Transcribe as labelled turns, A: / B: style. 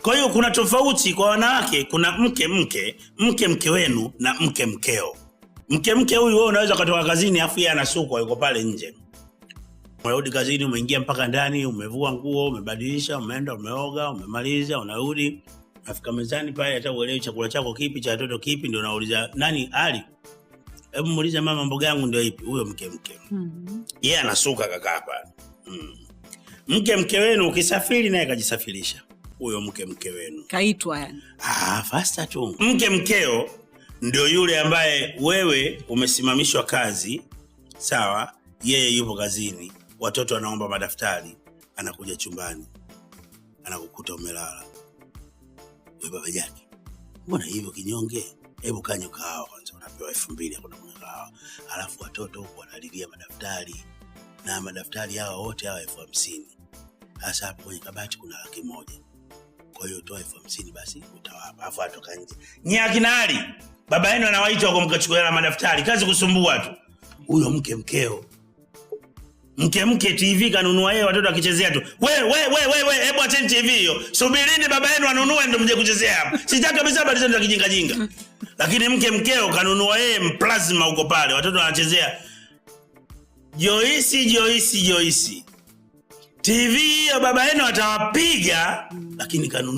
A: Kwa hiyo kuna tofauti kwa wanawake, kuna mke mke, mke mke wenu na mke mkeo. Mke mke huyu wewe unaweza ukatoka kazini afu yeye anasukwa yuko pale nje. Unarudi kazini, umeingia mpaka ndani, umevua nguo, umebadilisha, umeenda umeoga, umemaliza, unarudi, nafika mezani pale, hata uelewi chakula chako kipi, cha watoto kipi, ndio unauliza nani Ali? Hebu muulize mama, mboga yangu ndio ipi? Huyo mke mke. Yeye anasuka kakaa pale. Mke mke wenu ukisafiri naye kajisafirisha. Huyo mke mke wenu.
B: Kaitwa yani.
A: Ah, fasta tu. Mke mkeo ndio yule ambaye wewe umesimamishwa kazi, sawa, yeye yupo kazini, watoto wanaomba madaftari, anakuja chumbani, anakukuta umelala. We baba Jaki, mbona hivyo kinyonge? Hebu kanywe kahawa kwanza, unapewa 2000 ya kwenda kunywa kahawa. Alafu watoto huku wanalilia madaftari, na madaftari hawa wote hawa 50,000. Sasa hapo kwenye kabati kuna 100,000. Kwa hiyo toa 50,000 basi utawapa. Alafu atoka nje. Nyie akina Ali, baba yenu anawaita huko mkachukua na madaftari, kazi kusumbua tu. Huyo mke mkeo. Mke mke TV kanunua yeye, watoto akichezea tu. We we we we we, hebu acheni TV hiyo. Subirini baba yenu anunue ndio mje kuchezea hapa. Sitaki kabisa habari zenu za kijinga jinga. Lakini mke mkeo kanunua yeye plasma huko pale, watoto wanachezea. Joisi, Joisi, Joisi. TV hiyo baba yenu atawapiga, lakini kanunua.